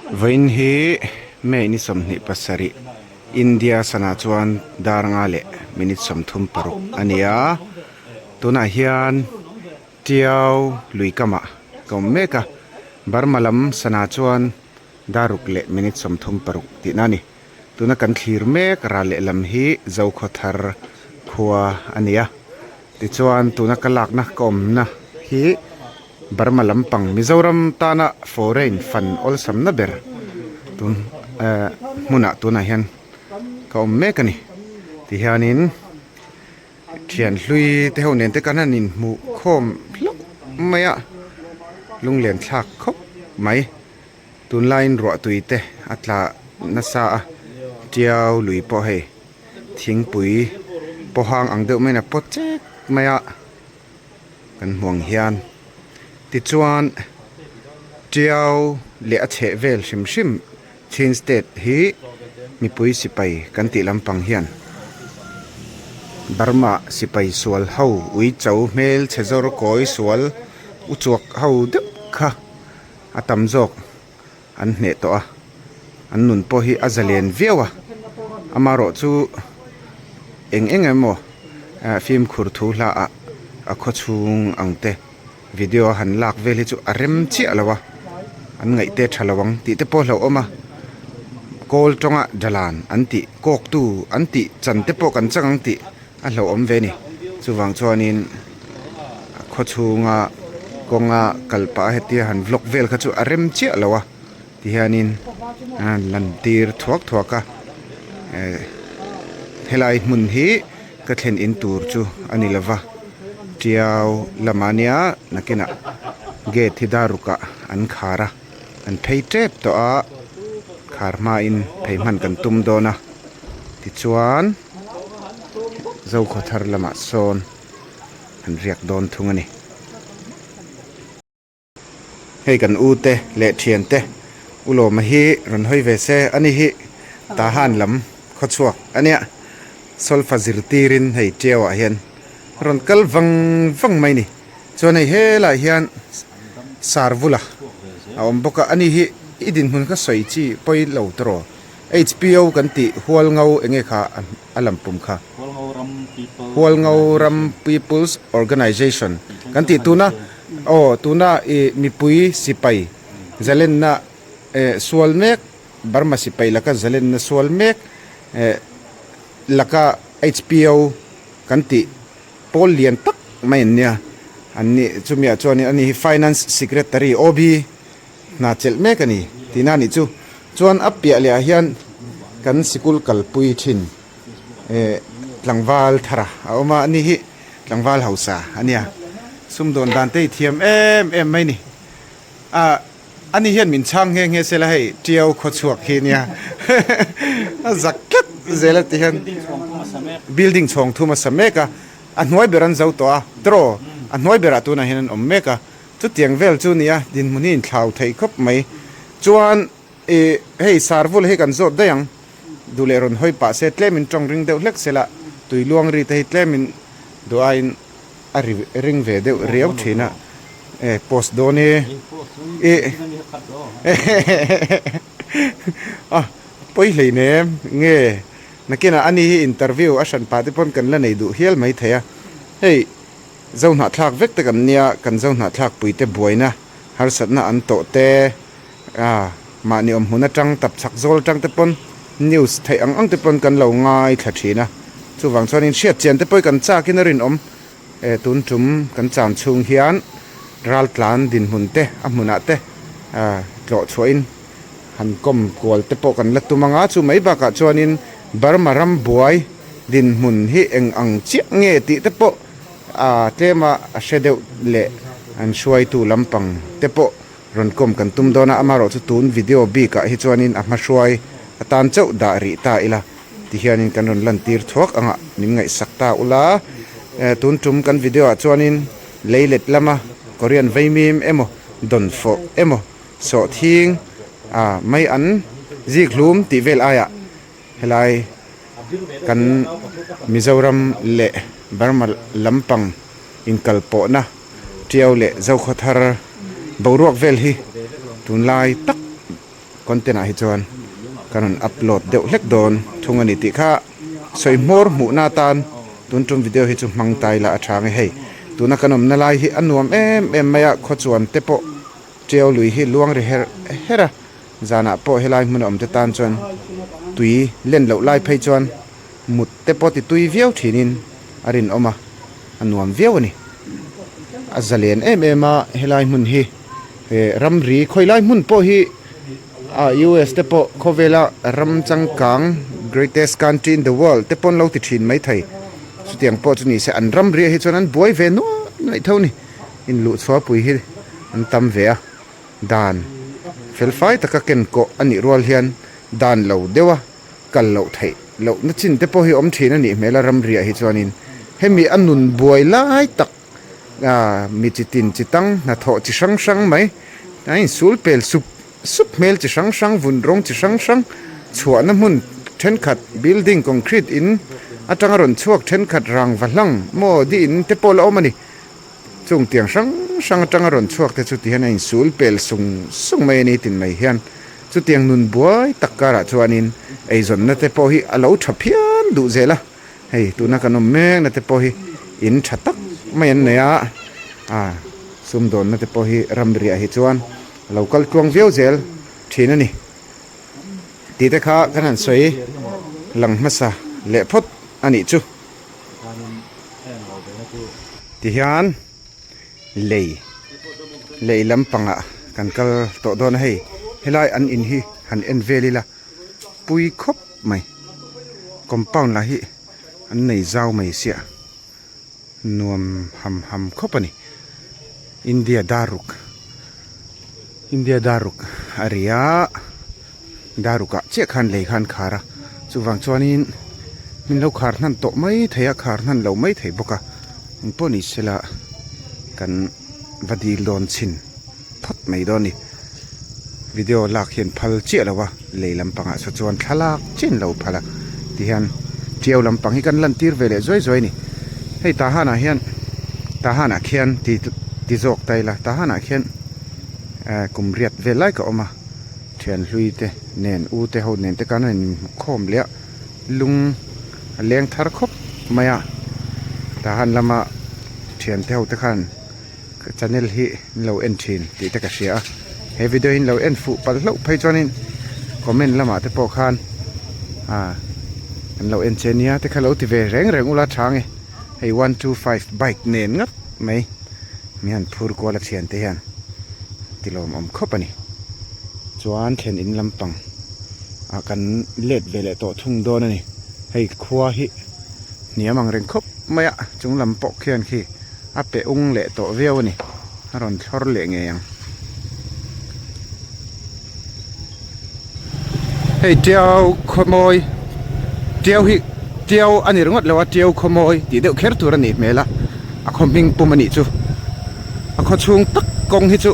Vawiin hi May ni 27 India sana chuan dar nga leh minute 36 a ni a, tunah hian Tiau lui kamah ka awm mek a, Burma lam sana chuan dar ruk leh minute 36 tihna a ni. Tuna kan thlir mek ral lehlam hi Zokhawthar khua a ni a, tichuan tuna ka lakna ka awmna hi Burma lampang Mizoram tana foreign fund awlsamna ber tun eh hmunah tunah hian ka awm mek a ni. Tihianin thian hlui te ho nen te kan han inhmuh khawm hlauh mai a, lunglen thlak khawp mai. Tunlaiin ruahtui te a tla nasa a, tiau lui pawh hei thingpui pawhang ang deuh maiin a pawt chek mai a, kan hmu ang hian. Tichuan tiau leh a chheh vel hrim hrim Chin State hi mipui sipai kan tih lampang hian Burma sipai sual ho uicho hmel chhe zawr kawi sual uchuak ho deuh kha. A tam zawk an hneh tawh a, an nun pawh hi a zalen viau a, amaherawh chu eng eng emaw fimkhur thu hla ah a khaw chhung ang te video a han lak vel hi chu a rem chiah lo a, an ngaih te tha lo ang tih te pawh a hlauhawm a, kawl tawnga dalan an tih kawk tu an tih chan te pawh kan chang ang tih. A hlauhawm ve a ni. Chuvang chuanin a khaw chhunga kawnga kal pah a hetia han vlog vel kha chu a rem chiah lo a tihianin a han lan tir thuak thuak a eh helai hmun hi ka thlen in tur chu a ni lova tiau lamah nia nakinah gate hi darukah an khar a an phei tep tawh a khar hmain phei hman kan tum dawn a tichuan. Zokhawthar lamah sawn an riak dawn thung a ni. Hei kan u te leh thian te u Lawma hi rawn hawi ve se a ni hi Tahan lam khawchhuak a nia. Solfa zirtirin hei Tiau ah hian rawn kal vang vang mai ni. Chuan hei helaiah hian Sarvula a awm bawk a, a ni hi i dinhmun kha sawi chi pawi lo tawh. HPO kan tih Hualngo enge kha a lam pum kha? Hualngo Ram People's Organization kan tih tuna aw tuna i mipui sipai zalenna eh sual mek Burma sipai laka zalenna sual mek eh laka HPO kan tih pawl lian tak mai an nia an nih chumi ah chuanin ani hi Finance Secretary OB Hna chelh mek a ni tihna a nih chu. Chuan a piah leh ah hian kan sikul kalpui thin eh tlangval thara a awm a, ani hi tlangval hausa a nia. Sumdawn dan te hi thiam em em mai ni. Ah ani hian min chhang nghe nghe sela hei Tiau khawchhuak hi nia a zak tlat zel a ti hian building chhawng thum a sa mek a, a hnuai ber an zo tawh a, draw a hnuai berah tunah hian an awm mek a. Chutiang vel chu nia dinhmun hi inthlau theih khawp mai. Chuan ih hei Sarvul hi kan zawt daih ang. Duh leh rawn hawi pah se tlemin tawng ring deuh hlek sela tui luang ri te hi tlemin duh aiin a ri ring ve deuh riau thin a. E post dawn e. Ih a pawi hleinem nge nakinah ani hi interview a hran pah te pawn kan la nei duh hial mai thei a. Hei. Zohnahthlak vek te kan nia, kan zohnahthlak puite buaina harsatna an tawh te, a mahni awm hmun atang tap chhak zawl atang te pawn news theih ang ang te pawn kan lo ngaithla thin a, chuvang chuanin hriat chian te pawh hi kan chakin a rinawm e, tun tum kan cham chhung hian raltlan dinhmun te a hmunah te tlawh chhuahin han kawm kual te pawh kan la tum ang a, chu mai bakah chuanin Burma ram buai dinhmun hi eng ang chiah nge tih te pawh A tlema a hre deuh leh an hruaitu lampang te pawh rawn kawm kan tum dawn a, amaherawh chu tun video bikah hi chuanin a hmahruai atan chauh dah rih ta ila tihianin kan rawn lantir thuak anga min ngaihsak ta ula. Tun tum kan video ah chuanin leilet lama Korean vaimim emaw dawnfawh emaw sawhthing a mai an zik hlum tih vel aiah Helai kan Mizoram leh Burma lampang inkalpawhna Tiau leh Zokhawthar boruak vel hi tunlai tak content ah hi chuan kan rawn upload deuh hlek dawn thung a ni tih kha sawi hmawr hmuhna atan tun tum video hi chu hmang ta ila a tha ang e hei tuna kan awmna lai hi a nuam em em mai a khawchuan te pawh Tiau lui hi luang ri her her a, zanah pawh helai hmun a awm te tan chuan tui len loh lai phei chuan mut te pawh ti tui viau thinin a rinawm a, a nuam viau a ni. A zalen em em a helai hmun hi ramri khawi lai hmun pawh hi a US te pawh khawvela ram changkang greatest country in the world te pawh an lo ti thin maithei chutiang pawh chu ni se an ramriah hi chuan an buai ve nuai nuai tho a ni. Inluhchhuahpui hi an tam ve a, dan felfai taka ken kawh a nih rual hian dan lo deuha kal loh theih lohna chin te pawh hi awm thin a nih hmel a ramriah hi chuanin hemi a nun buai lai tak mi chi tin chi tang hnathawh chi hrang hrang mai a insul pel sup sup hmel chi hrang hrang vun rawng chi hrang hrang chhuahna hmun thenkhat building concrete in atanga rawn chhuak thenkhat rangva hlang maw di in te pawh la awm a ni. Chung tiang hrang hrang atanga rawn chhuak te chu ti hian a insul pel sung sung mai a ni tin mai hian chutiang nun buai tak karah chuanin eizawnna te pawh hi a lo tha phian duh zel a, hei tuna kan awm mekna te pawh hi in tha tak mai an nei a, ah sumdawnna te pawh hi ramriah hi chuan a lo kal tluang viau zel thin a ni tih te kha kan han sawi lang hmasa leh phawt a nih chu. Tihian lei lei lampangah kan kal tawh dawn a hei helai an in hi han en vel ila pui khawp mai compound lah hi an nei zau mai sia nuam ham ham khawp a ni India daruk India daruk a ri a. Darukah chiah khan lei khan khar a, chuvang chuanin min lo khar hnan tawh mai thei a, khar hnan lo mai thei bawk a, engpawh ni sela kan va dil dawn chhin phawt mai dawn a ni. Video lak hian phal chiah lo a, lei lampangah saw chuan thlalak chin lo phal a, tihian tiau lampang hi kan lantir ve leh zuai zuai a ni. Hei Tahanah hian Tahanah khian ti ti zawk ta ila Tahanah khian kum riat vel lai ka awm a. Thian hlui te nen u te ho nen te khan a inkhawm leh a, lung a leng thar khawp mai a, tahan lama thian te ho te khan channel hi an lo en thin tih te ka hria a, he video hi an lo en fuh palh hlauh phei chuanin comment lamah te pawh khan ah an lo en che nia te kha lo ti ve reng reng ula tha nge hei one two five bike nen ngat mai mi han phur kual a thian te hian. Ti lawmawm khawp a ni. Chuan thlen in lampang ah kan let ve leh tawh thung dawn a ni. Hei khua hi hniam ang reng khawp mai a, chung lam pawh khian khi a pe ung leh tawh viau a ni. A rawn thlawr leh ngei ang. Hei Tiau khawmawi Tiau hi Tiau a ni ringawt lo a Tiau khawmawi tih deuh kher tur a nih hmel a a khaw hming pum a nih chu a khaw chhung tak kawng hi chu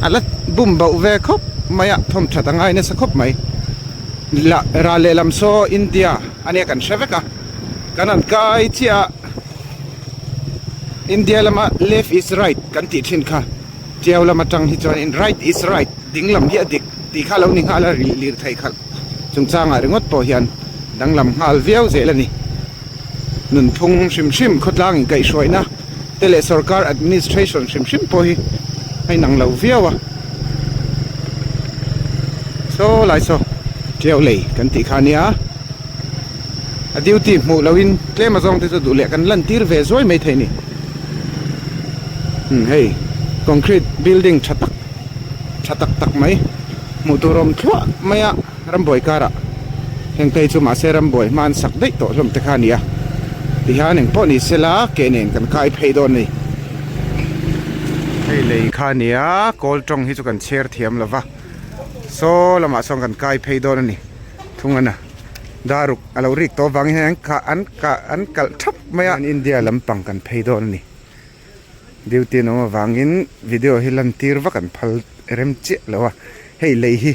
a la bum bauh ve khawp mai a thawm that a ngai nasa khawp mai la ral lehlam saw India a nia kan hre vek a kan han kai chiah a India lama left is right kan tih thin kha. Tiau lam atang hi chuanin right is right, ding lam hi a dik tih kha lo ni nghal a, lirthei khalh chungchangah ringawt pawh hian danglam nghal viau zel a ni. Nunphung hrim hrim khawtlang inkaihhruaina te leh sorkar administration hrim hrim pawh hi a inang lo viau a. Saw lai saw Tiau lei kan tih kha a nia, a duty hmuh lohin tlem azawng te chu duh leh kan lantir ve zuai maithei a ni. Umm hei concrete building tha tak tha tak tak mai hmuh tur awm thluah mai a rambuai karah heng te hi chu mahse rambuai hma an sak daih tawh hlawm te kha a ni a tihian engpawh ni sela ke nen kan kai phei dawn a ni. Hei lei kha a ni a kawl tawng hi chu kan chhiar thiam lo va saw lamah sawn kan kai phei dawn a ni thung a na. Daruk a lo rik tawh avangin hei an kah an kah an kalh thap mai a. India lampang kan phei dawn a ni. Duty an awm avangin video hi lan tir vak an phal rem chiah lo a. Hei lei hi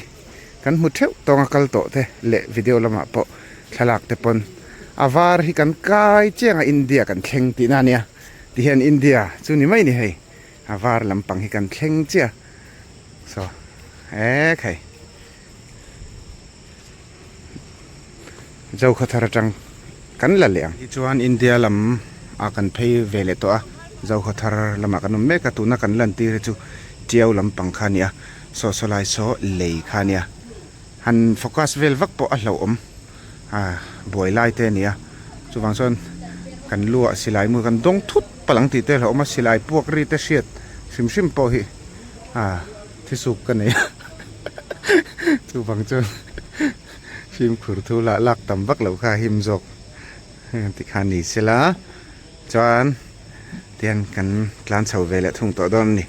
kan hmu theuh tawng a kal tawh te leh video lamah pawh thlalak te pawn a var hi kan kai chiang a India kan thleng tihna a nia. Tihian India chu ni mai ni hei a var lampang hi kan thleng chiah a. Saw ekhei. Zokhawthar atang kan la leh ang. Tichuan India lam ah kan phei ve leh tawh a, Zokhawthar lamah kan awm mek a, tuna kan lantir hi chu Tiau lampang kha a ni a, saw saw lai saw lei kha a nia. Han focus vel vak pawh a hlauhawm a, buai lai te a ni a, chuvang chuan kan lu ah silai mu kan dawng thut palh ang tih te a hlauhawm a, silai puak ri te hriat hrim hrim pawh hi a thisuk ka nei a, chuvang chuan fimkhur thu lah lak tam vak loh kha a him zawk tikhan ni sela chuan tihian kan tlan chho ve leh thung tawh dawn a ni.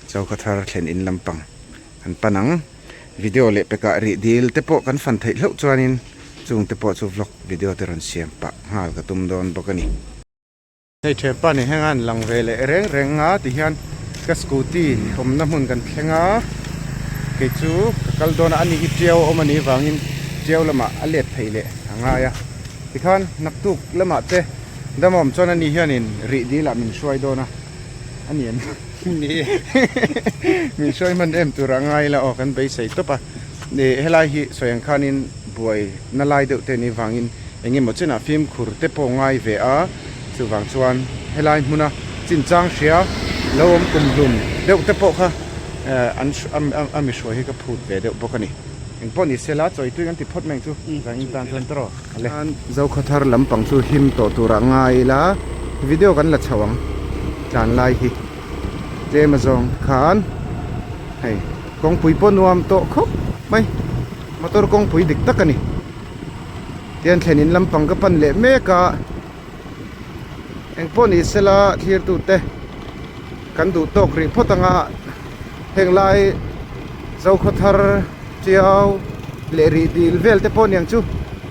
Chauka thar thlen in lampang kan pan ang. Video leh pekah rih dil te pawh kan fan theih hlauh chuanin chung te pawh chu vlog video te rawn siam pah nghal ka tum dawn bawk a ni. Hei thianpa nen hian an lang ve leh reng reng a tihian ka scooty awmna hmun kan thleng a, kei chu ka kal dawn a, ani hi tiau a awm a nih vangin tiau lamah a let theih leh a ngai a, tikhan naktuk lamah te dam a awm chuan ani hianin rih dil ah min hruai dawn a. A ni em? Ni min hruai hman em tur a ngai ila aw kan beisei tawp a. Ih helai hi sawi ang khanin buai na lai deuh te nih vangin eng emaw chenah fimkhur te pawh ngai ve a, chuvang chuan helai hmuna chinchang hria lo awm kumhlum deuh te pawh kha an a mi hruai hi ka phut ve deuh bawk a ni. Engpawh ni sela chawitui kan ti phawt mai ang chu zan tan chuan tawrh Ale. Zokhawthar lampang chu him tawh turah ngai ila video kan la chho ang tlan lai hi tlem azawng khan hei kawngpui pawh nuam tawh khawp mai motor kawngpui dik tak a ni tian thlen in lampang ka pan leh mek a engpawh ni sela thlir tute kan duh tawk rih phawt anga heng lai Zokhawthar Tiau leh rih dil vel te pawh aniang chu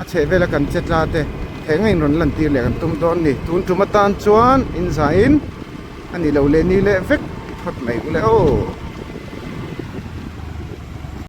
a chheh vela kan che tla te thei ngeiin rawn lan tir leh kan tum dawn a ni. Tun tum atan chuan inzaiin a ni lo leh ni leh vek phawt mai ule aw.